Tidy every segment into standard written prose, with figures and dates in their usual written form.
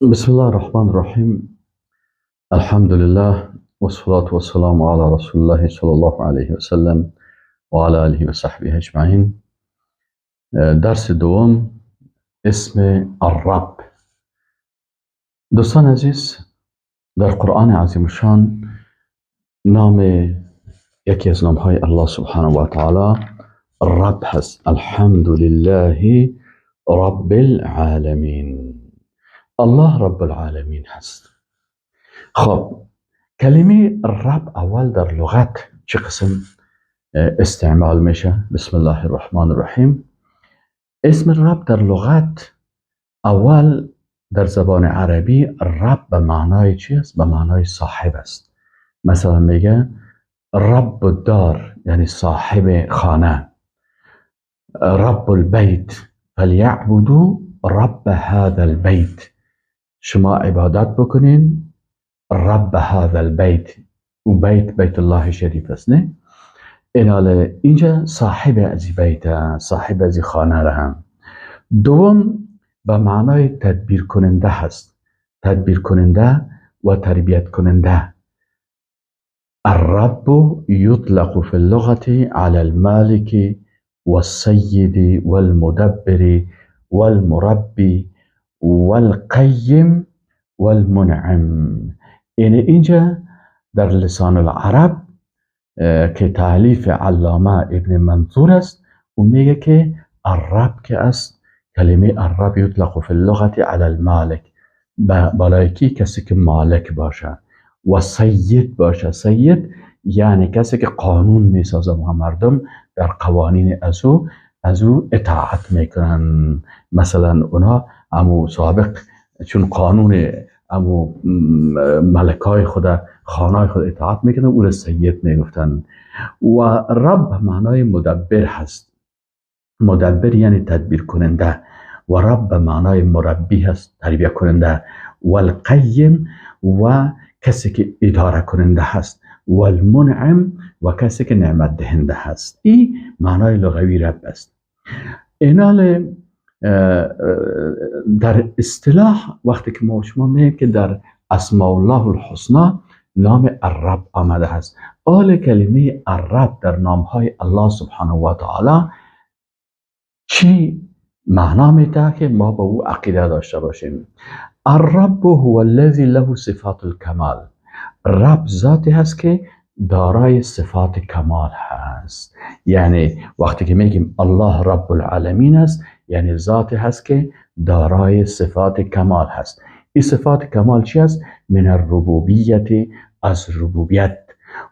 بسم الله الرحمن الرحیم. الحمد لله والصلاة والسلام على رسول الله صلی الله علیه و سلم و علی آله و صحبه اجمعین. درس دوم، اسم الرب. دوستان عزیز، در قرآن عظیم الشان نام یکی از نامهای الله سبحانه و تعالی رب هست. الحمد لله رب العالمین. الله رب العالمین هست. خب، کلمه رب اول در لغت چه قسم استعمال میشه؟ بسم الله الرحمن الرحیم. اسم رب در لغت اول در زبان عربی رب به معنای چی است؟ به معنای صاحب است. مثلا میگه رب الدار، یعنی صاحب خانه. رب البیت، فلیعبدوا رب هذا البیت. شما عبادت بکنین رب هذا البیت. او بیت، بیت الله شریف است، نه؟ ایناله اینجا صاحب از بیت، صاحب از خانه را هم. دوم، به معنای تدبیر کننده هست، تدبیر کننده و تربیت کننده. الرب يطلق في اللغة على المالك والسيد والمدبر والمربي والقيم والمنعم. یعنی اینجا در لسان العرب که تالیف علامه ابن منظور است، او میگه که الرب که است، کلمه الرب یطلق فی اللغة علی المالک، بالای کی؟ کسی که مالک باشه و سید باشه. سید یعنی کسی که قانون میسازه و مردم در قوانین از او اطاعت میکنن. مثلا اونا امو سابق چون قانون امو ملکای خود، خانای خود اطاعت میکنن، او را سید میگفتن. و رب معنای مدبر هست، مدبر یعنی تدبیر کننده. و رب معنای مربی هست، تربیه کننده. و القیم و کسی که اداره کننده هست. و المنعم و کسی که نعمت دهنده هست. این معنای لغوی رب است. اینال در اصطلاح وقتی که ما شما میگیم که در اسماء الله الحسنا نام الرب آمده هست، آل کلمه الرب در نامهای الله سبحانه و تعالی چی معنا میده که ما به او عقیده داشته باشیم؟ الرب هو الذي له صفات الکمال. رب ذاتی هست که دارای صفات کمال هست. یعنی وقتی که میگیم الله رب العالمین است، یعنی ذاتی هست که دارای صفات کمال هست. این صفات کمال چی است؟ من الربوبیت، از ربوبیت،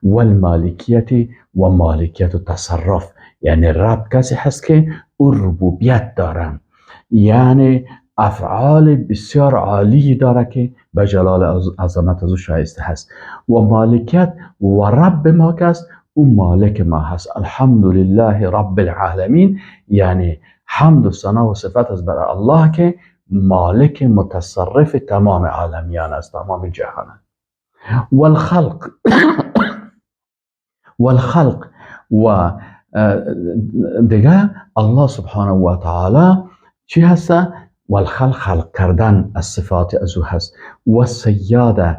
والمالکیت و مالکیت و تصرف. یعنی رب کسی هست که او ربوبیت داره، یعنی افعال بسیار عالی داره که به جلال عظمت از او شایسته هست. و مالکیت، و رب ما که است، او مالک ما هست. الحمد لله رب العالمین، یعنی حمد و ثنا و صفت از برای الله که مالک متصرف تمام عالمیان است، تمام جهان. والخلق، والخلق و دیگه الله سبحانه و تعالی چی هست؟ والخلق، خلق کردن از صفات از او هست. و سیاده،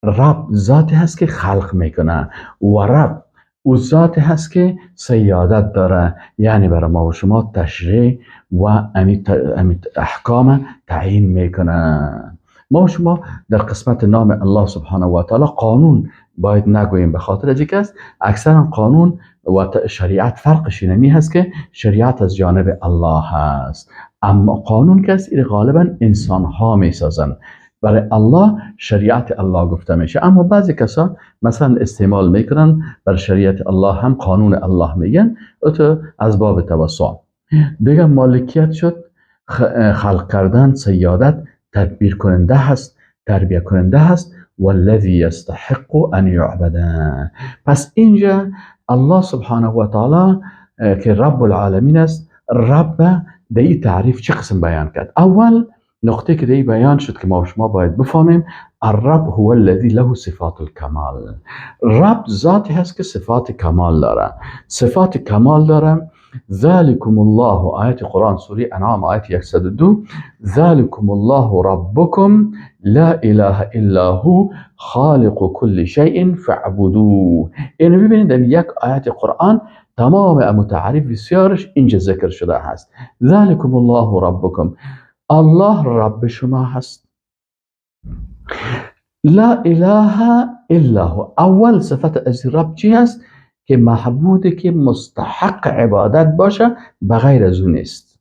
رب ذاتی هست که خلق میکنه و رب او ذاتی هست که سیادت داره، یعنی برای ما و شما تشریع و امی احکام تعیین میکنه. ما و شما در قسمت نام الله سبحانه و تعالی قانون باید نگوییم، به خاطر از است اکثرا قانون و شریعت فرقش اینمی هست که شریعت از جانب الله هست، اما قانون که است غالبا انسان ها میسازن. برای الله شریعت الله گفته میشه، اما بعضی کسا مثلا استعمال میکنن، بر شریعت الله هم قانون الله میگن، تو از باب توسع. دیگه مالکیت شد، خلق کردن، سیادت، تدبیر کننده هست، تربیه کننده هست. والذی یستحق ان یعبد. پس اینجا الله سبحانه و تعالی که رب العالمین است، رب در این تعریف چه قسم بیان کرد؟ اول نقطه که دی بیان شد که ما شما باید بفهمیم، الرب هو الذي له صفات الکمال. رب ذاتی هست که صفات کمال داره، صفات کمال داره. ذلكم الله، آیت قرآن سوره انعام آیت 102، ذلكم الله ربكم لا اله الا هو خالق كل شيء فاعبدوه. اینو ببینید در یک آیت قرآن تمام متعارف بسیارش اینجا ذکر شده هست. ذلكم الله ربكم، الله رب شما هست. لا اله الا هو، اول صفت از رب چی هست؟ که معبودی که مستحق عبادت باشه بغیر از او نیست.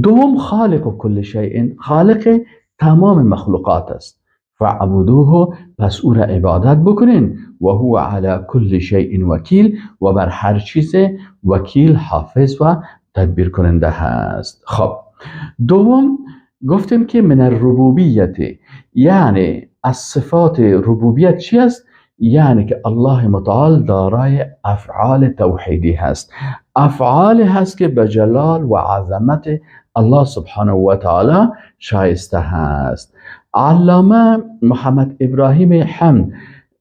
دوم خالق کل شیء، خالق تمام مخلوقات است. فاعبدوه، پس او را عبادت بکنین. و هو علی کل شیء وکیل، و بر هر چیز وکیل، حافظ و تدبیر کننده هست. خب دوم گفتیم که من الربوبیت، یعنی از صفات ربوبیت چی است؟ یعنی که الله متعال دارای افعال توحیدی هست، افعال هست که به جلال و عظمت الله سبحانه و تعالی شایسته هست. علامه محمد ابراهیم حمد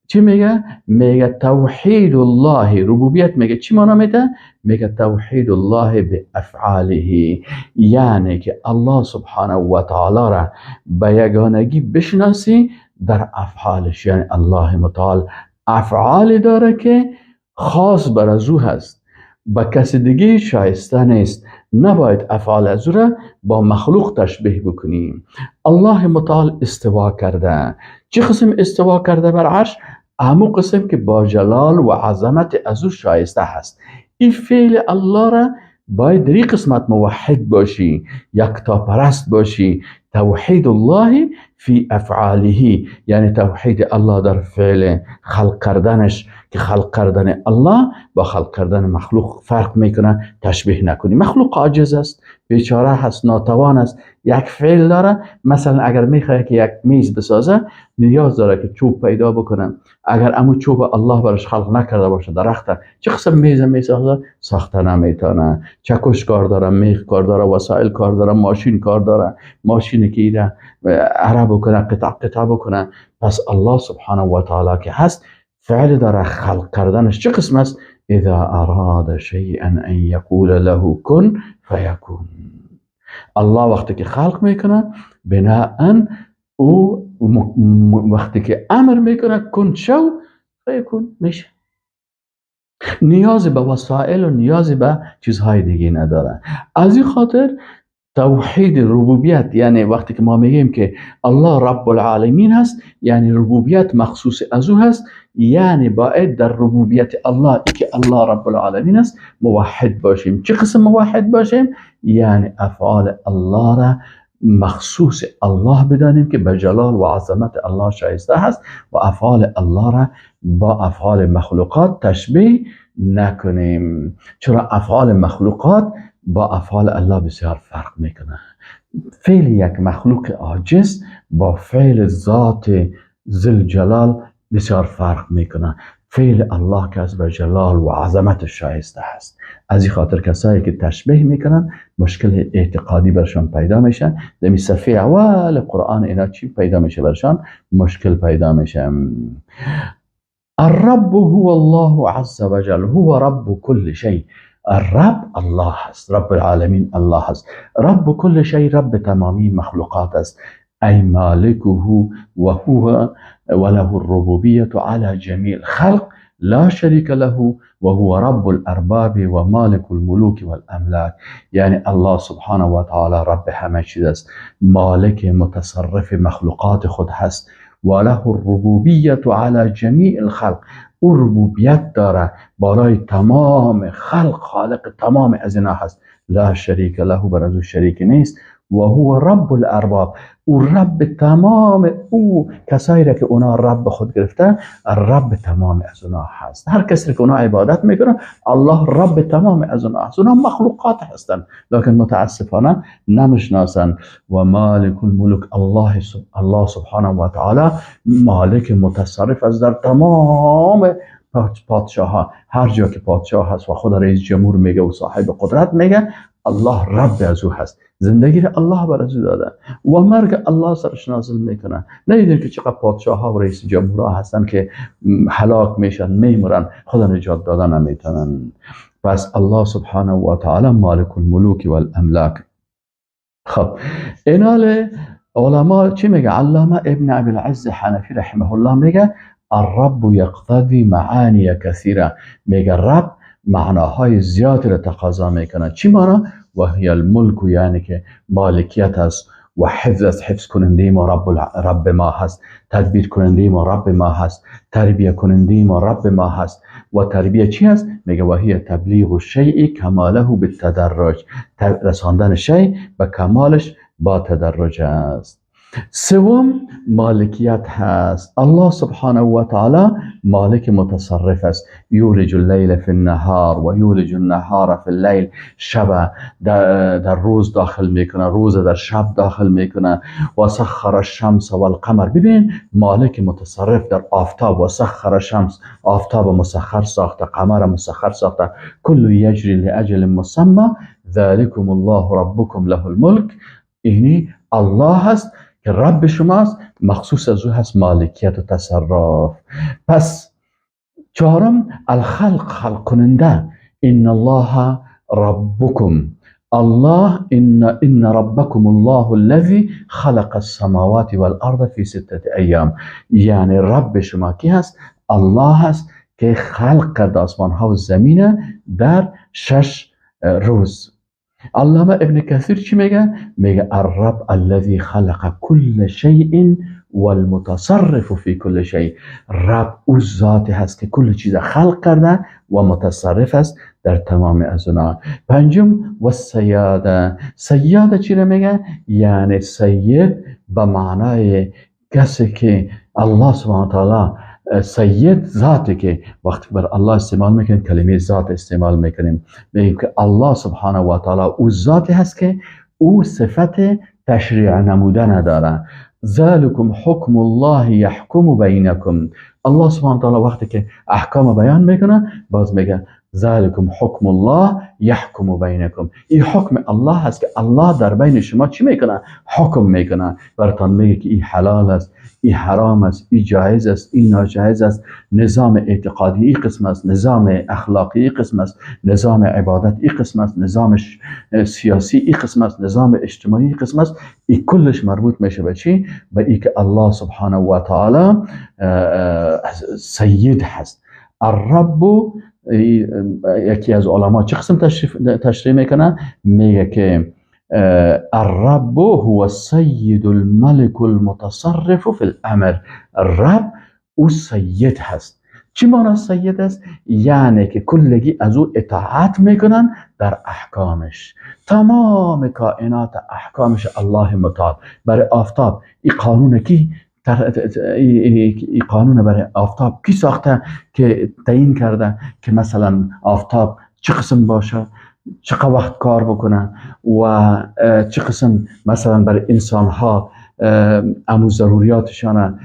چی میگه؟ میگه توحید الله، ربوبیت میگه چی معنا میده؟ میگه توحید الله به افعاله، یعنی که الله سبحانه و تعالی را به یگانگی بشناسی در افعالش. یعنی الله متعال افعال داره که خاص بر از او هست، با کس دیگه شایسته نیست. نباید افعال از او را با مخلوق تشبیه بکنیم. الله متعال استوا کرده، چه قسم استوا کرده بر عرش؟ همون قسم که با جلال و عظمت از او شایسته هست. این فعل الله را باید در این قسمت موحد باشی، یکتاپرست باشی. توحید الله فی افعاله، یعنی توحید الله در فعل خلق کردنش، که خلق کردن الله با خلق کردن مخلوق فرق میکنه، تشبیه نکنی. مخلوق عاجز است، بیچاره هست، ناتوان است، یک فعل داره. مثلا اگر میخواد که یک میز بسازه نیاز داره که چوب پیدا بکنه. اگر امو چوب الله برش خلق نکرده باشه، درخت، چه قسم میز میسازه؟ ساخته نمیتونه. چکش کار داره، میخ کار داره، وسایل کار داره، ماشین کار داره، ماشینی که ایره عرب بکنه، قطع قطع بکنه. پس الله سبحانه و تعالی که هست فعل داره، خلق کردنش چه قسم است؟ اذا اراد شیئا ان یقول له کن فیکون. الله وقتی که خلق میکنه، بناء او وقتی که امر میکنه کن شو، فیکون میشه. نیاز به وسایل و نیاز به چیزهای دیگه نداره. از این خاطر توحید ربوبیت، یعنی وقتی که ما میگیم که الله رب العالمین هست، یعنی ربوبیت مخصوص از او هست، یعنی باید در ربوبیت الله که الله رب العالمین است موحد باشیم. چه قسم موحد باشیم؟ یعنی افعال الله را مخصوص الله بدانیم که به جلال و عظمت الله شایسته هست، و افعال الله را با افعال مخلوقات تشبیه نکنیم. چرا افعال مخلوقات با افعال الله بسیار فرق میکنه. فعل یک مخلوق عاجز با فعل ذات ذوالجلال بسیار فرق میکنه. فعل الله که از به جلال و عظمت شایسته هست. از این خاطر کسایی که تشبیه میکنن مشکل اعتقادی برشان پیدا میشه. در صفحه اول قرآن اینا چی پیدا میشه برشان؟ مشکل پیدا میشه. الرب هو الله عز وجل، هو رب كل شيء. الرب الله هست، رب العالمین الله هست، رب كل شيء، رب تمامی مخلوقات است. ای مالکه و هو وله الربوبیت على جمیع الخلق لا شریک له وهو رب الارباب و مالک الملوک والاملاک. یعنی الله سبحانه و تعالی رب همه چیز است، مالک متصرف مخلوقات خود هست. وله الربوبیت على جمیع الخلق، او ربوبیت داره بالای تمام خلق، خالق تمام از اینا هست. لا شریک له، بر از او شریک نیست. و هو رب الارباب، او رب تمام او کسایی را که اونا رب خود گرفته، رب تمام از اونا هست. هر کسی که اونا عبادت میکنه الله رب تمام از اونا هست. اونا مخلوقات هستن لکن متاسفانه نمیشناسن. و مالک الملوک، الله سبحانه و تعالی مالک متصرف از در تمام پادشاه ها. هر جا که پادشاه هست و خود رئیس جمهور میگه و صاحب قدرت میگه، الله رب از او هست. زندگی را الله بر از او داده و مرگ الله سرش نازل میکنه. ندیدین که چقدر پادشاه ها و رئیس جمهورها هستن که هلاک میشن، میمرن، خدا نجات دادن نمیتونن. پس الله سبحانه و تعالی مالک الملوک والاملاک. خب اینال علما چی میگه؟ علامه ابن ابی العز حنفی رحمه الله میگه الرب یقتضی معانی کثیره. میگه رب معناهای زیادی را تقاضا میکنه. چی معنا؟ و هی الملک، یعنی که مالکیت است و حفظ است، حفظ کننده ما رب ما هست، تدبیر کننده ما رب ما هست، تربیه کننده ما رب ما هست. و تربیه چی هست؟ میگه و هی تبلیغ الشیء کماله بالتدرج، رساندن شیء به کمالش با تدرج است. سوم مالکیت هست. الله سبحانه و تعالی مالک متصرف است. یولج اللیل فی النهار و یولج النهار فی اللیل. شب در روز داخل میکنه، روز در شب داخل میکنه. و سخر الشمس والقمر. ببین مالک متصرف در آفتاب، و سخر الشمس، آفتاب مسخر ساخته، قمر مسخر ساخته. کل یجری لاجل مسمى ذلکم الله ربکم له الملک. اینی الله هست که رب شماست، مخصوص از او هست مالکیت و تصرف. پس چهارم الخلق، خلق کننده. ان الله ربکم، الله ان ربکم الله الذی خلق السماوات والارض فی سته ایام. یعنی رب شما کی هست؟ الله هست که خلق کرد آسمان ها و زمین در 6 روز. علامه ابن کثیر چی میگه؟ میگه الرب الذی خلق كل شیء والمتصرف فی كل شیء. رب او ذات هست که کل چیز خلق کرده و متصرف است در تمام از اونا. پنجم و سیاده. سیاده چی رو میگه؟ یعنی سید به معنای کسی که الله سبحانه تعالی سید ذاتی که وقتی بر الله استعمال میکنیم کلمه ذات استعمال میکنیم، میگیم که الله سبحانه و تعالی او ذاتی هست که او صفت تشریع نموده نداره. ذالکم حکم الله یحکم بینکم. الله سبحانه و تعالی وقتی که احکام بیان میکنه باز میگه ذالکم حکم الله یحکم بینکم. این حکم الله هست که الله در بین شما چی میکنه؟ حکم میکنه. براتان میگه که این حلال است، این حرام است، این جایز است، این ناجایز است. نظام اعتقادی این قسم است، نظام اخلاقی این قسم است، نظام عبادت این قسم است، نظام سیاسی این قسم است، نظام اجتماعی این قسم است. این کلش مربوط میشه به چی؟ به ای که الله سبحانه و تعالی سید هست. الرب، یکی از علما چه قسم تشریح میکنه؟ میگه که الرب هو السید الملک المتصرف فی الامر. الرب او سید هست. چی معنی سید است؟ یعنی که کلگی از او اطاعت میکنن در احکامش. تمام کائنات احکامش الله متعال. برای آفتاب این قانون کی؟ این قانون برای آفتاب کی ساخته که تعیین کرده که مثلا آفتاب چه قسم باشه، چه وقت کار بکنه و چه قسم مثلا برای انسان ها امو ضروریاتشان،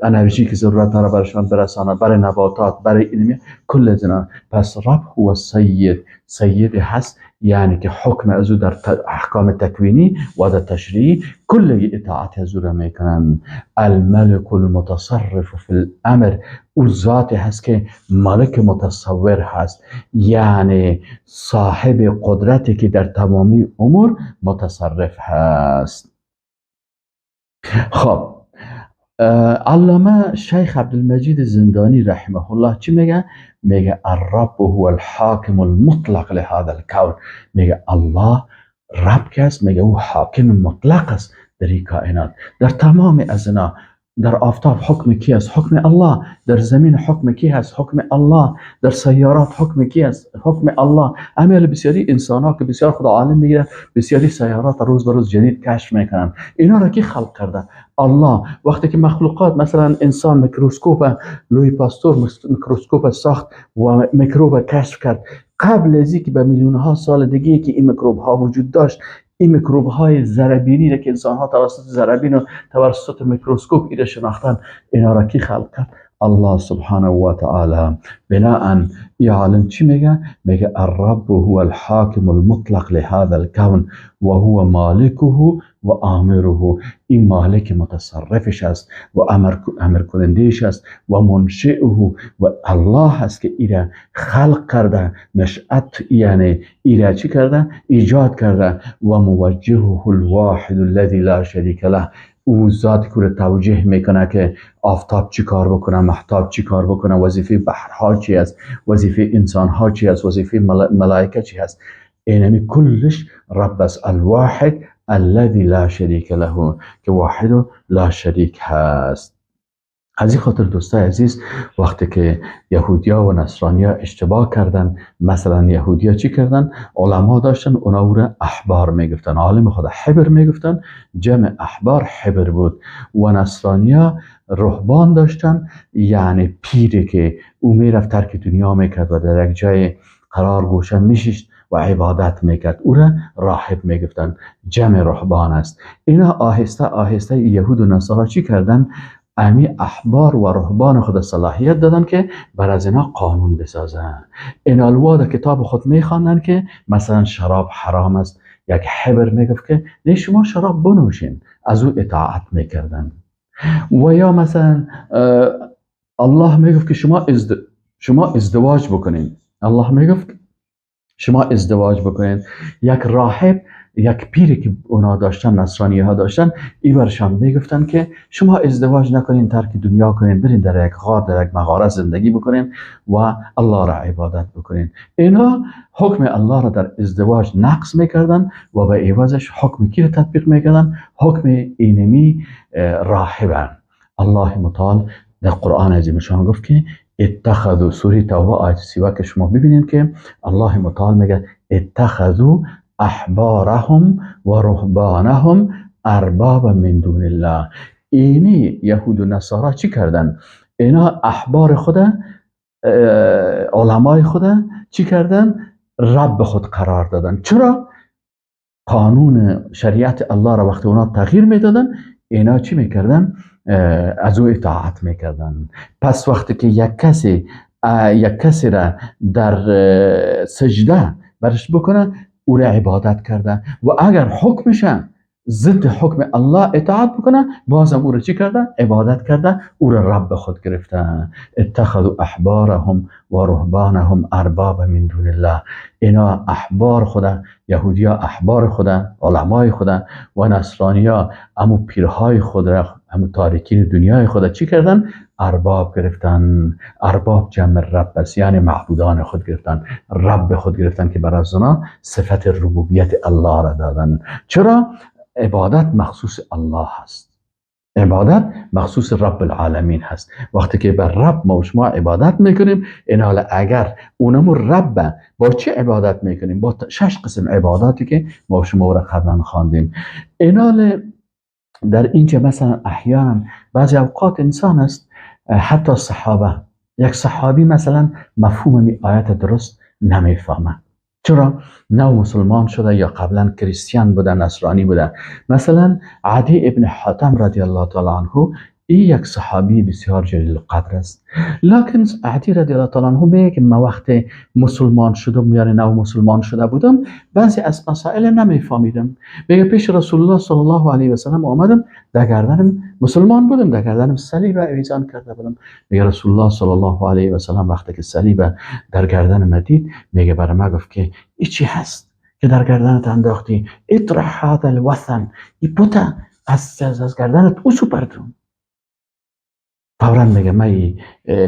انرژی که ضرورت داره برشان برسانه، برای نباتات، برای اینمی کل از اینا. پس رب هو سید، سید هست یعنی که حکم از او در احکام تکوینی و در تشریعی کل اطاعت از او را میکنن. الملک المتصرف فی الامر، او ذات هست که ملک متصور هست، یعنی صاحب قدرتی که در تمامی امور متصرف هست. خب علامه شیخ عبدالمجید زندانی رحمه الله چی میگه؟ میگه الرب هو الحاکم المطلق لهذا الكون. میگه الله رب که است، میگه او حاکم مطلق است در این کائنات، در تمام ازنا. در آفتاب حکم کی است؟ حکم الله. در زمین حکم کی هست؟ حکم الله. در سیارات حکم کی است؟ حکم الله. امیال بسیاری انسان ها که بسیار خدا عالم میگیره، بسیاری سیارات روز به روز جدید کشف میکنن. اینا را کی خلق کرده؟ الله. وقتی که مخلوقات مثلا انسان میکروسکوپ، لوی پاستور میکروسکوپ ساخت و میکروب کشف کرد، قبل از اینکه به میلیون ها سال دیگه که این میکروب ها وجود داشت، این میکروب های ذره‌بینی را که انسان ها توسط ذره‌بین و توسط میکروسکوپ ایره شناختن، اینا را کی خلق کرد؟ الله سبحانه و تعالی. بناءً این عالم چی میگه؟ میگه الرب هو الحاکم المطلق لهذا الكون وهو مالكه و آمره، این مالک متصرفش است و امر کنندهش است، و منشئه، و الله است که ایره خلق کرده، نشأت یعنی ایره چی کرده؟ ایجاد کرده، و موجهه الواحد الذی لا شریک له، او ذات که توجیه میکنه که آفتاب چی کار بکنه، مهتاب چی کار بکنه، وظیفه بحرها چی است، وظیفه انسانها چی است، وظیفه ملائکه چی است. اینمی کلش رب است، الواحد الذی لا شریک له، که واحد و لا شریک هست. از این خاطر دوستای عزیز، وقتی که یهودیا و نصرانیا اشتباه کردن، مثلا یهودیا چی کردن؟ علما داشتن، اونا او را احبار میگفتن، عالم خدا حبر میگفتن، جمع احبار حبر بود. و نصرانیا رهبان داشتن، یعنی پیری که او میرفت ترک دنیا میکرد و در یک جای قرار گوشه میشیشت و عبادت میکرد، او را راهب میگفتن، جمع رهبان است. اینا آهسته آهسته یهود و نصارا چی کردن؟ امی احبار و رهبان خود صلاحیت دادن که بر از اینا قانون بسازن. اینا در کتاب خود میخواندن که مثلا شراب حرام است، یک حبر میگفت که نه شما شراب بنوشین، از او اطاعت میکردن. و یا مثلا الله میگفت که شما ازدواج بکنین، الله میگفت شما ازدواج بکنین. یک راهب، یک پیری که اونا داشتن، نصرانی ها داشتن، ای برشان میگفتن که شما ازدواج نکنین، ترک دنیا کنین، برین در یک غار، در یک مغاره زندگی بکنین و الله را عبادت بکنین. اینا حکم الله را در ازدواج نقض میکردن و به عوضش حکم کی را تطبیق میکردن؟ حکم اینمی راهبن. الله متعال در قرآن عظیم شان گفت که اتخذوا، سوره توبه آیت 31 که شما ببینید که الله متعال میگه اتخذوا احبارهم و رهبانهم ارباب من دون الله. اینی یهود و نصارا چی کردن؟ اینا احبار خود، علمای خود چی کردن؟ رب خود قرار دادن. چرا؟ قانون شریعت الله را وقتی اونا تغییر میدادن، اینا چی میکردن؟ از او اطاعت میکردن. پس وقتی که یک کسی را در سجده برش بکنه، او را عبادت کرده و اگر حکمش ضد حکم الله اطاعت بکنه، بازم او را چی کرده؟ عبادت کرده، او را رب خود گرفته. اتخذوا احبارهم و رهبانهم ارباب من دون الله. اینا احبار خدا، یهودیا احبار خدا، علمای خدا و نصرانیا امو پیرهای خود را، امو تاریکین دنیای خدا چی کردن؟ ارباب گرفتن. ارباب جمع رب است، یعنی معبودان خود گرفتن، رب خود گرفتن که بر از اونا صفت ربوبیت الله را دادن. چرا؟ عبادت مخصوص الله هست، عبادت مخصوص رب العالمین هست. وقتی که بر رب ما و شما عبادت میکنیم، این حال اگر اونمو رب با چه عبادت میکنیم؟ با 6 قسم عباداتی که ما و شما را قبلا خواندیم. این حال در اینجا مثلا احیانا بعضی اوقات انسان است، حتی صحابه، یک صحابی مثلا مفهوم می آیت درست نمیفهمه. چرا؟ نو مسلمان شده یا قبلا کریستیان بوده، نصرانی بوده. مثلا عدی ابن حاتم رضی الله تعالی عنه، ای یک صحابی بسیار جلیل القدر است، لکن عدی رضی الله تعالی عنه میگه که من وقت مسلمان شدم، یعنی نو مسلمان شده بودم، بعضی از مسائل نمیفهمیدم. میگه پیش رسول الله صلی الله علیه و سلم آمدم، در گردنم مسلمان بودم، در گردنم صلیب آویزان کرده بودم. میگه رسول الله صلی الله علیه و سلم وقتی که صلیب در گردن ما دید، میگه برای ما گفت که ای چی هست که در گردنت انداختی؟ اطرح هذا الوثن، ای بوته از گردنت اوسو پرتون. فوراً میگه من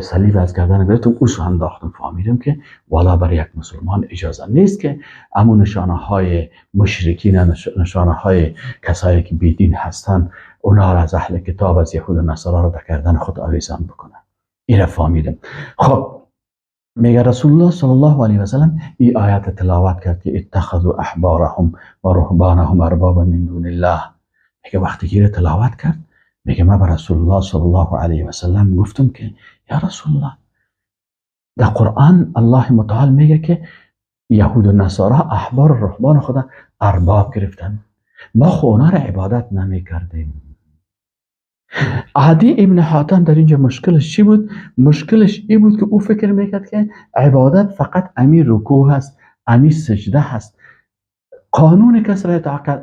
صلیب از گردن گرفتم، اوسو انداختم. فهمیدم که والا برای یک مسلمان اجازه نیست که امون نشانه های مشرکین، نشانه های کسایی که بیدین هستن، اونا را از اهل کتاب، از یهود و نصارا را در گردن خود آویزان بکنن. این را فهمیدم. خب میگه رسول الله صلی الله علیه و سلم این آیت تلاوت کرد که اتخذوا احبارهم و رهبانهم اربابا من دون الله. میگه وقتی که تلاوت کرد، میگه من به رسول الله صلی الله علیه و سلم گفتم که یا رسول الله، در قرآن الله متعال میگه که یهود و نصارا احبار و رهبان خدا ارباب گرفتن، ما خو اونا را عبادت نمی کردیم. عدی ابن حاتم در اینجا مشکلش چی بود؟ مشکلش ای بود که او فکر میکرد که عبادت فقط امی رکوع هست، امی سجده هست. قانون کس را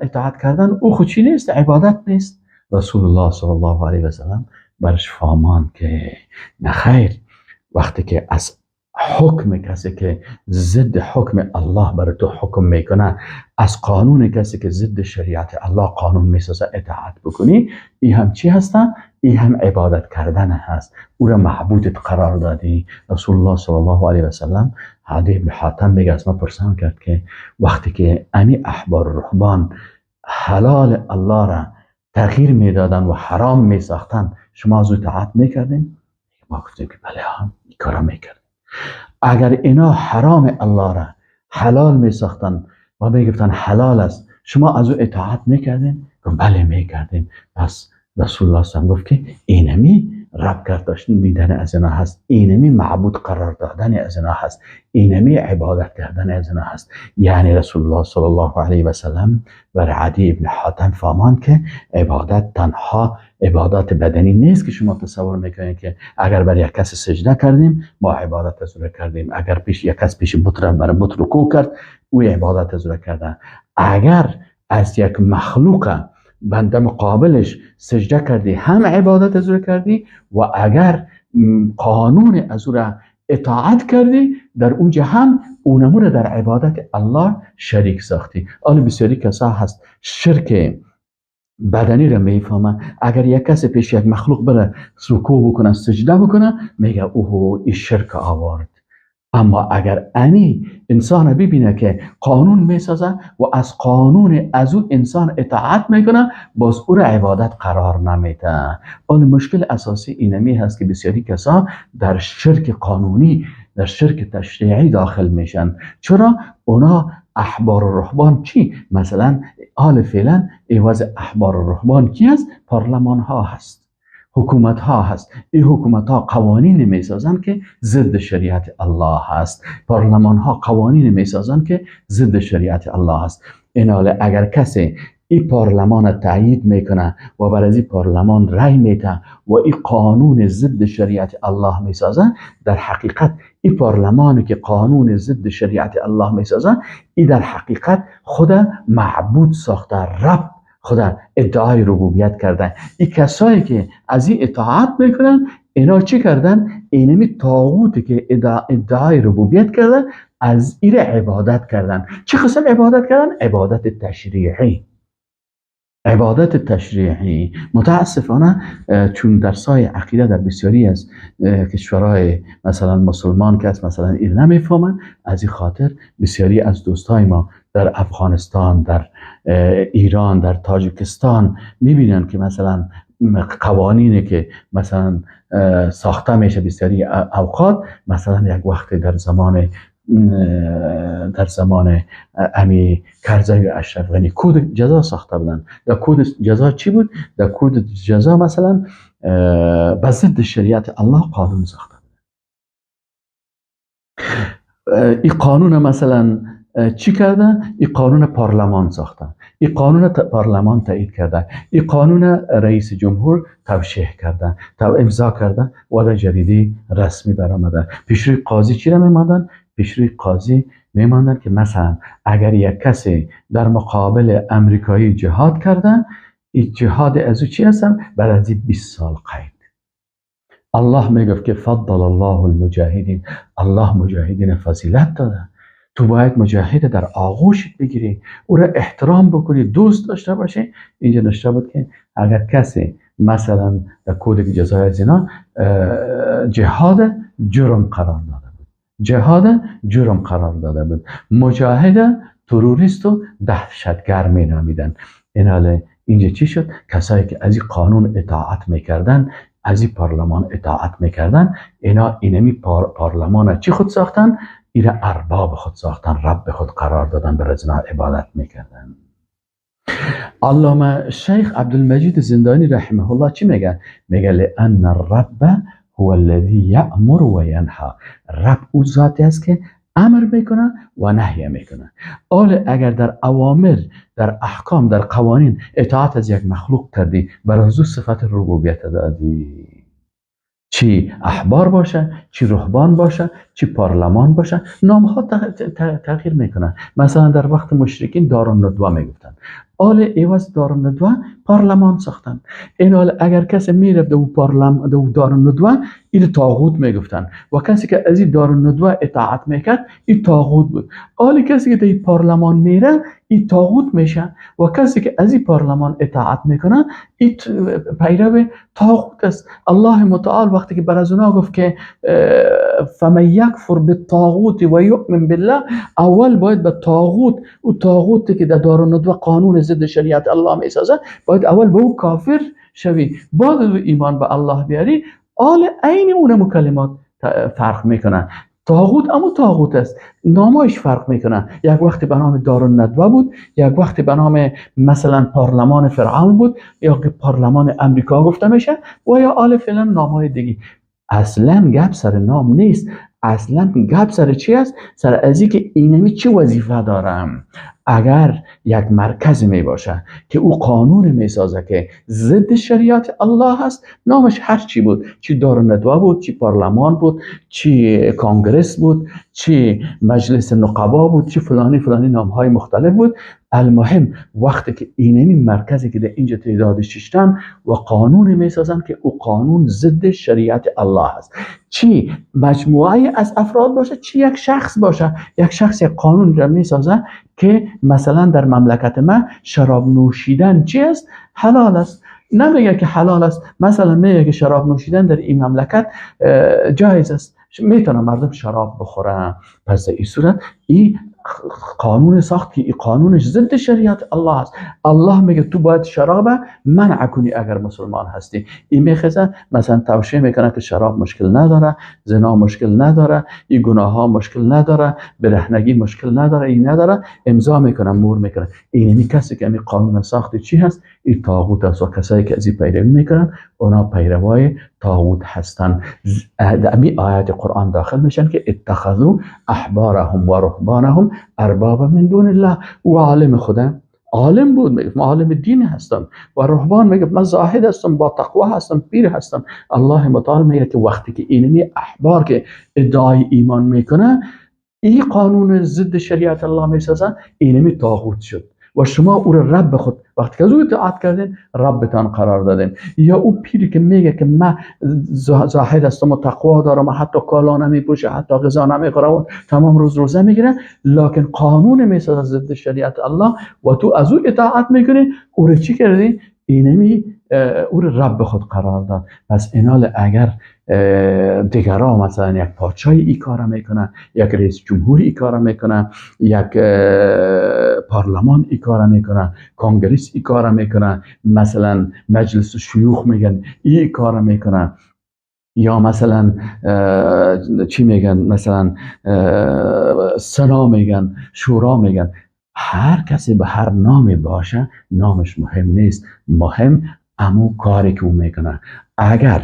اطاعت کردن او خود چی نیست؟ عبادت نیست. رسول الله صلی الله علیه و سلم برش فامان که نخیر، وقتی که از حکم کسی که ضد حکم الله بر تو حکم میکنه، از قانون کسی که ضد شریعت الله قانون میسازه اطاعت بکنی، ای هم چی هستن؟ ای هم عبادت کردن هست، او را معبودت قرار دادی. رسول الله صلی الله علیه و سلم عدی بن حاتم میگه از ما پرسان کرد که وقتی که امی احبار رهبان حلال الله را تغییر میدادن و حرام میساختن، شما از او اطاعت میکردین؟ ما گفتیم که بله هم این کارا میکردیم. اگر اینا حرام الله را حلال میساختن و میگفتن حلال است، شما از او اطاعت میکردین؟ گفت بله میکردیم. پس رسول الله صلی الله علیه و گفت که اینمی رب کرداشتن دیدن از اینا هست، اینمی معبود قرار دادن از اینا هست، اینمی عبادت کردن از اینا هست. یعنی رسول الله صلی الله علیه و سلم بر عدی ابن حاتم فامان که عبادت تنها عبادت بدنی نیست که شما تصور میکنید که اگر بر یک کس سجده کردیم ما عبادت از او کردیم، اگر پیش یک کس پیش بت را بر بت رکوع کرد او عبادت از او کرده. اگر از یک مخلوق بنده مقابلش سجده کردی هم عبادت از او کردی، و اگر قانون از او را اطاعت کردی در اونجا هم اونمو را در عبادت الله شریک ساختی. آن بسیاری کسا هست شرک بدنی را میفهمه، اگر یک کسی پیش یک مخلوق بره رکوع بکنه سجده بکنه میگه اوه این شرک آورد. اما اگر امی انسان ببینه که قانون میسازه و از قانون از او انسان اطاعت میکنه، باز او را عبادت قرار نمیده. آن مشکل اساسی اینمی هست که بسیاری کسا در شرک قانونی، در شرک تشریعی داخل میشن. چرا؟ اونا احبار و رهبان چی؟ مثلا حال فعلا عوض احبار و رهبان کی هست؟ پارلمان ها هست، حکومت ها هست. این حکومت ها قوانین میسازن که ضد شریعت الله هست، پارلمان ها قوانین میسازن که ضد شریعت الله هست. ایناله اگر کسی این پارلمان تایید میکنه و بر از این پارلمان رای میده و این قانون ضد شریعت الله میسازه، در حقیقت این پارلمانی که قانون ضد شریعت الله میسازه، این در حقیقت خود معبود ساخته، رب خدا ادعای ربوبیت کردن. این کسایی که از این اطاعت میکنن اینا چی کردن؟ اینمی طاغوتی که ادعای ربوبیت کردن از این عبادت کردن. چه قسم عبادت کردن؟ عبادت تشریعی. عبادت تشریعی متاسفانه چون درسای عقیده در بسیاری از کشورهای مثلا مسلمان که است مثلا این نمیفهمن، از این خاطر بسیاری از دوستای ما در افغانستان، در ایران، در تاجیکستان میبینن که مثلا قوانینی که مثلا ساخته میشه بسیاری اوقات، مثلا یک وقت در زمان امی کرزی و اشرف غنی کود جزا ساخته بودن. در کود جزا چی بود؟ در کود جزا مثلا به ضد شریعت الله قانون ساخته بودن. این قانون مثلا چی کرده؟ این قانون پارلمان ساخته، این قانون پارلمان تایید کرده، این قانون رئیس جمهور توشیح کرده، امضا کرده و در جریده رسمی برآمده. پیشروی قاضی چی را میماندن؟ پیشروی قاضی میماندن که مثلا اگر یک کسی در مقابل امریکایی جهاد کرده، این جهاد از او چی هستن؟ بعد از 20 سال قید. الله میگفت که فضل الله المجاهدین، الله مجاهدین فضیلت داده، تو باید مجاهد در آغوشت بگیری، او را احترام بکنی، دوست داشته باشی. اینجا نوشته بود که اگر کسی مثلا در کود جزای زنا جهاد جرم قرار داده بود، جهاد جرم قرار داده بود، مجاهد تروریست و دهشتگر می نامیدن. این اینجا چی شد؟ کسایی که از این قانون اطاعت میکردن، از این پارلمان اطاعت میکردن، اینا اینمی پارلمان چی خود ساختن؟ ایره ارباب خود ساختن، رب خود قرار دادن، بر از اینا عبادت میکردن. علامه شیخ عبدالمجید زندانی رحمه الله چی میگه؟ میگه لأن الرب هو الذی یأمر و ینها. رب او ذاتی است که امر میکنه و نهی میکنه. حال اگر در اوامر، در احکام، در قوانین اطاعت از یک مخلوق کردی، بر از او صفت ربوبیت دادی. چی احبار باشه، چی رهبان باشه، چی پارلمان باشه، نام ها تغییر میکنه. مثلا در وقت مشرکین دارالندوه میگفتن، آل عوض دارالندوه پارلمان ساختن. این حال اگر کسی میرفت دو پارلمان دو دارالندوه، این طاغوت میگفتن و کسی که از این دارالندوه اطاعت میکرد این طاغوت بود. آل کسی که در پارلمان میره این طاغوت میشه و کسی که از این پارلمان اطاعت میکنه این پیرو طاغوت است. الله متعال وقتی که بر از اونا گفت که فمن یکفر بالطاغوت و یؤمن بالله، اول باید به طاغوت، او طاغوتی که در دارالندوه قانون ضد شریعت الله میسازه، باید اول به او کافر شوی، بعد او ایمان به الله بیاری. آل عین اون کلمات فرق میکنه. طاغوت اما طاغوت است، نامش فرق میکنه. یک وقت به نام دارالندوه بود، یک وقت به نام مثلا پارلمان فرعون بود، یا که پارلمان امریکا گفته میشه و یا آل فعلا نامهای دیگه. اصلا گپ سر نام نیست، اصلا گپ سر چی است؟ سر ازی که اینمی چه وظیفه دارم. اگر یک مرکز می باشه که او قانون می سازه که ضد شریعت الله هست، نامش هر چی بود، چی دارالندوه بود، چی پارلمان بود، چی کانگرس بود، چی مجلس نقبا بود، چی فلانی فلانی، نامهای مختلف بود. المهم وقتی که اینمی مرکزی که در اینجا تعداد ششتن و قانون می سازن که او قانون ضد شریعت الله هست، چی مجموعه از افراد باشه، چی یک شخص باشه، یک شخص یک قانون را می سازه که مثلا در مملکت ما شراب نوشیدن چی است؟ حلال است. نمیگه که حلال است، مثلا میگه که شراب نوشیدن در این مملکت جایز است، میتونه مردم شراب بخورن. پس در این صورت این قانون ساخت که این قانونش ضد شریعت الله است. الله میگه تو باید شراب منع کنی اگر مسلمان هستی. این میخزه مثلا توصیه میکنه که شراب مشکل نداره، زنا مشکل نداره، این گناه ها مشکل نداره، برهنگی مشکل نداره، این نداره، امضا میکنه، مور میکنه. این کسی که این قانون ساخت چی هست؟ این طاغوت است و کسایی که از این پیروی میکنن اونا پیروای طاغوت هستن. در این آیات قرآن داخل میشن که اتخذوا احبارهم و رهبانهم اربابا من دون الله. او عالم خدا، عالم بود، میگفت من عالم دین هستم، و رهبان میگفت من زاهد هستم، با تقوا هستم، پیر هستم. الله متعال میگه که وقتی که اینمی احبار که ادعای ایمان میکنه این قانون ضد شریعت الله میسازن، اینمی طاغوت شد و شما او را رب خود وقتی که از او اطاعت کردین ربتان قرار دادین. یا او پیری که میگه که من زاهد هستم و تقوا دارم و حتی کالا نمیپوشه، حتی غذا نمیخوره و تمام روز روزه میگیره، لکن قانون میسازه ضد شریعت الله و تو از او اطاعت میکنی، او را چی کردی؟ اینمی او را رب خود قرار داد. پس اینال اگر دیگران مثلا یک پادشاه ای کار میکنه، یک رئیس جمهور ای کار میکنه، یک پارلمان ای کار میکنه، کانگرس ای کار میکنه، مثلا مجلس شیوخ میگن ای کار میکنه، یا مثلا چی میگن، مثلا سنا میگن، شورا میگن، هر کسی به هر نامی باشه نامش مهم نیست، مهم امو کاری که او میکنه. اگر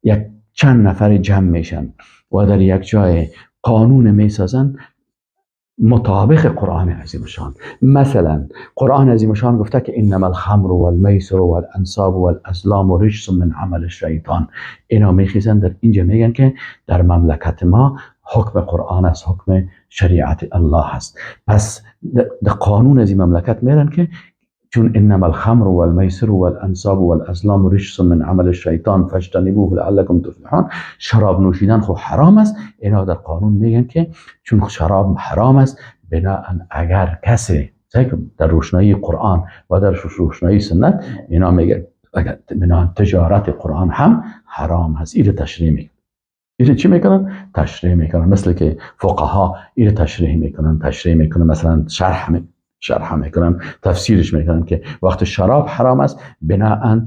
یک چند نفر جمع میشن و در یک جای قانون میسازن مطابق قرآن عظیم شان، مثلا قرآن عظیم شان گفته که انما الخمر والمیسر والانصاب والازلام رجس من عمل الشیطان. اینا میخیزن در اینجا میگن که در مملکت ما حکم قرآن است، حکم شریعت الله است. پس در قانون از این مملکت میرن که چون انما الخمر والمیسر والانصاب والازلام رجس من عمل الشیطان فاجتنبوه لعلکم تفلحون، شراب نوشیدن خب حرام است. اینا در قانون میگن که چون شراب حرام است، بناء اگر کسی در روشنایی قرآن و در روشنایی سنت، اینا میگن اگر بناء تجارت قرآن هم حرام هست. اینو تشریح میکنن. اینو چی میکنن؟ تشریح میکنن. مثل که فقها اینو تشریح میکنن، تشریح میکنن، مثلا شرح میکنن، تفسیرش میکنن که وقت شراب حرام است، بناء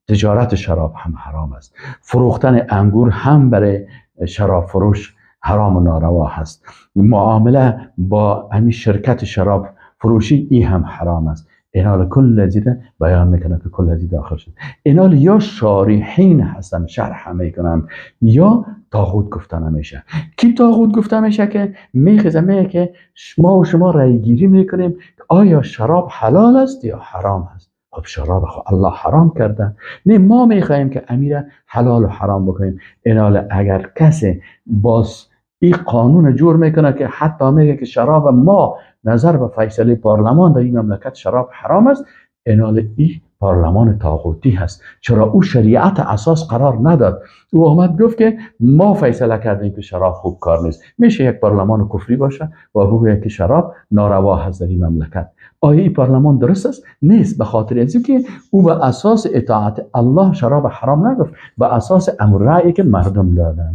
تجارت شراب هم حرام است، فروختن انگور هم برای شراب فروش حرام و ناروا هست، معامله با همین شرکت شراب فروشی ای هم حرام است. اینال کل زیده بیان میکنه که کل زیده داخل شد. اینال یا شارحین هستن شرح میکنن یا طاغوت گفته نمیشه. کی طاغوت گفته میشه؟ که میخیزه میگه که ما و شما رای گیری میکنیم آیا شراب حلال است یا حرام است. خب شراب خب الله حرام کرده، نه ما میخواهیم که امیر حلال و حرام بکنیم. اینال اگر کسی باز این قانون جور میکنه که حتی میگه که شراب ما نظر به فیصله پارلمان در این مملکت شراب حرام است، اینال این پارلمان طاغوتی هست. چرا او شریعت اساس قرار نداد؟ او آمد گفت که ما فیصله کردیم که شراب خوب کار نیست. میشه یک پارلمان کفری باشه و بگوید که شراب ناروا هست در این مملکت؟ آیا این پارلمان درست است؟ نیست. به خاطر از که او به اساس اطاعت الله شراب حرام نگفت، به اساس امر رأیی که مردم دادن.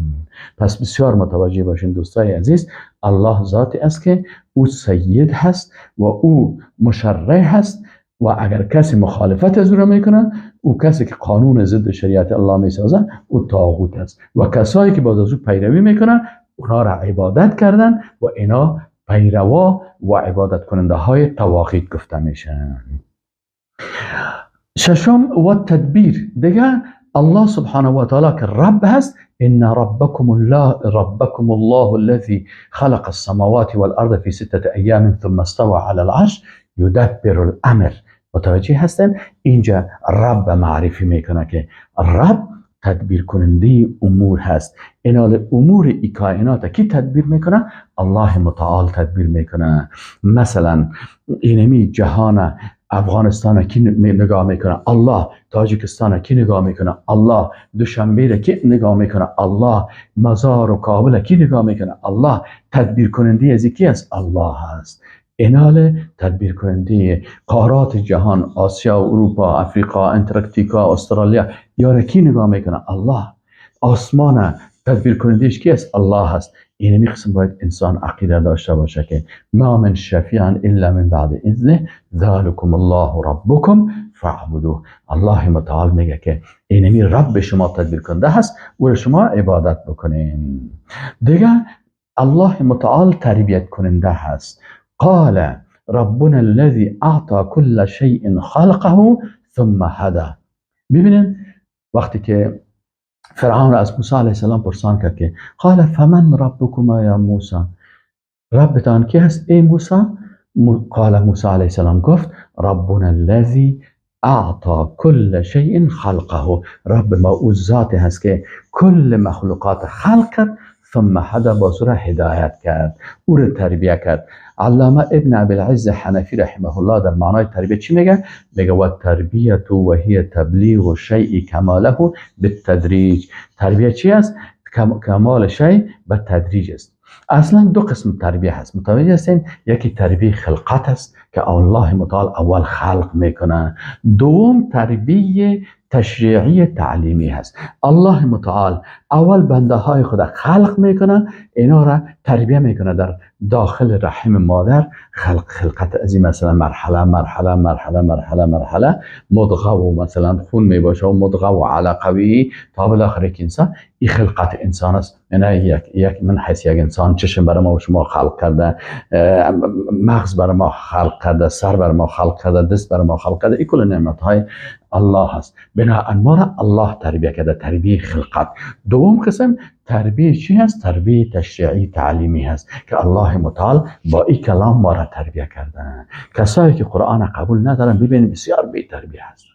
پس بسیار متوجه باشین دوستای عزیز، الله ذاتی است که او سید هست و او مشرع هست و اگر کسی مخالفت از او را میکنه، او کسی که قانون ضد شریعت الله میسازه، او طاغوت است و کسایی که باز از او پیروی میکنن اونا را عبادت کردن و اینا پیروا و عبادت کننده های طواغیت گفته میشن. ششم و تدبیر. دیگه الله سبحانه و تعالی که رب هست، ان ربکم الله ربکم الله الذي خلق السماوات والارض في 6 ایام ثم استوى على العرش یدبر الامر. متوجه هستن؟ اینجا رب معرفی میکنه که رب تدبیر کننده امور هست. اینال امور ای کائنات کی تدبیر میکنه؟ الله متعال تدبیر میکنه. مثلا اینمی جهان افغانستان کی نگاه میکنه؟ الله. تاجیکستان کی نگاه میکنه؟ الله. دوشنبه کی نگاه میکنه؟ الله. مزار و کابل کی نگاه میکنه؟ الله. تدبیر کننده از کی است؟ الله هست. اینال تدبیر کننده قارات جهان، آسیا و اروپا، افریقا، انتارکتیکا، استرالیا، یاره کی نگاه میکنه؟ الله. آسمان تدبیر کنندهش کی است؟ الله هست. اینمی قسم باید انسان عقیده داشته باشه که ما من شفیع الا من بعد اذنه ذلکم الله ربکم فاعبدوه. الله متعال میگه که اینمی رب شما تدبیر کننده هست و شما عبادت بکنین. دیگه الله متعال تربیت کننده هست. قال ربنا الذي اعطى كل شيء خلقه ثم هدى. ببینین وقتی که فرعون از موسی علیه السلام پرسان کرد که قال فمن ربكما یا موسی، ربتان کی هست ای موسی؟ قال موسی علیه السلام گفت ربنا الذي اعطى كل شيء خلقه. رب ما او ذات هست که کل مخلوقات خلق کرد، ثم هدى، باز را هدایت کرد، او را تربیه کرد. علامه ابن ابی العز حنفی رحمه الله در معنای تربیه چی میگه؟ میگه و تربیت و هی تبلیغ شیء کماله بالتدریج. تربیه چی است؟ کمال شیء به تدریج است. اصلا دو قسم تربیه هست، متوجه هستین؟ یکی تربیه خلقت است که الله متعال اول خلق میکنه. دوم تربیه تشریعی تعلیمی هست. الله متعال اول بنده های خود خلق میکنه، اینا را تربیه میکنه در داخل رحم مادر. خلقت از این مثلا مرحله مرحله مرحله مرحله مرحله مضغه و مثلا خون میباشه و مضغه و علقوی تا بالاخره که انسان، این خلقت انسان است. یعنی یک من حیث یک انسان چشم برای ما و شما خلق کرده، مغز برای ما خلق کرده، سر برای ما خلق کرده، دست برای ما خلق کرده. این کل نعمت های الله هست. بنابراین ما را الله تربیه کرده، تربیه خلقت. دوم قسم تربیه چی هست؟ تربیه تشریعی تعلیمی هست که الله متعال با این کلام ما را تربیه کرده. کسایی که قرآن قبول ندارن ببینید بسیار بی تربیه هستن،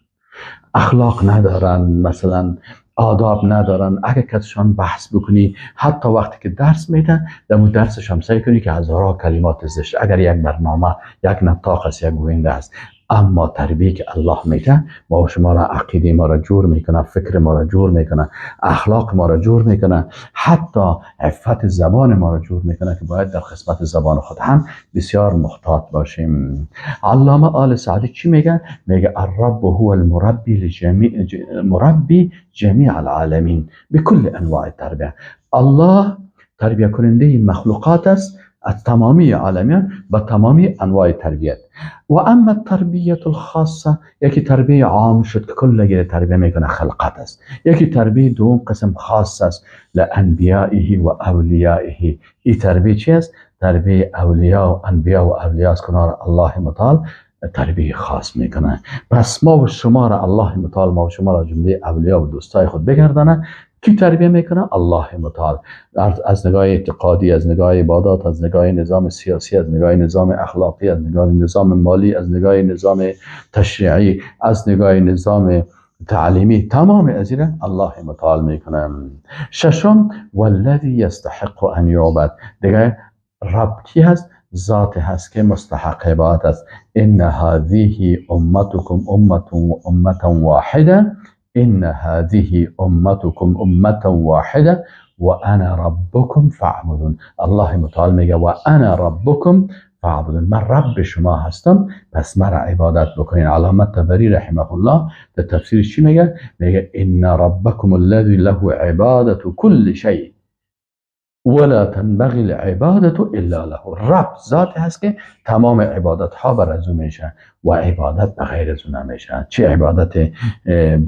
اخلاق ندارن، مثلا آداب ندارن. اگر کسشان بحث بکنی، حتی وقتی که درس میدن در مو درسش هم سعی کنی که هزارها کلمات زشت، اگر یک برنامه یک نطاق است، یک گوینده است. اما تربیه که الله میده ما و شما را، عقیده ما را جور میکنه، فکر ما را جور میکنه، اخلاق ما را جور میکنه، حتی عفت زبان ما را جور میکنه که باید در قسمت زبان خود هم بسیار محتاط باشیم. علامه آل سعدی چی میگه؟ میگه الرب هو المربی لجمیع مربی جمیع العالمین بكل انواع التربیه. الله تربیه کننده مخلوقات است از تمامی عالمیان با تمامی انواع تربیت. و اما تربیت الخاصه، یکی تربیه عام شد که کل تربیه میکنه خلقت است. یکی تربیه دوم قسم خاص است لانبیائه و اولیائه. این تربیه چی است؟ تربیه اولیا و انبیا و اولیا است کنار الله متعال تربیه خاص میکنه. پس ما و شما را الله متعال ما و شما را جمله اولیا و دوستای خود بگردانه کی تربیه میکنه؟ الله متعال. از نگاه اعتقادی، از نگاه عبادات، از نگاه نظام سیاسی، از نگاه نظام اخلاقی، از نگاه نظام مالی، از نگاه نظام تشریعی، از نگاه نظام تعلیمی، تمام از این الله متعال میکنه. ششم، والذی یستحق ان یعبد. دیگه رب کی هست؟ ذات هست که مستحق عبادت است. ان هذه امتكم امه واحده، ان هذه امتكم امه واحده وانا ربكم فاعبدون. الله متعال میگه و انا ربكم فاعبدون، من رب شما هستم، پس مرا عبادت بکنین. علامه طبری رحمه الله در تفسیرش چی میگه؟ میگه ان ربكم الذي له عبادت كل شيء ولا تنبغي العبادت الا له. رب ذات هست که تمام عبادت ها بر از او میشه و عبادت به غیر از او نمیشه، چه عبادت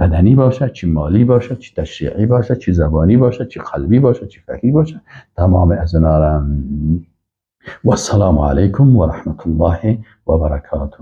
بدنی باشه، چه مالی باشه، چه تشریعی باشه، چه زبانی باشه، چه قلبی باشه، چه فکری باشه، تمام از اونا را. والسلام علیکم و رحمت الله و برکاته.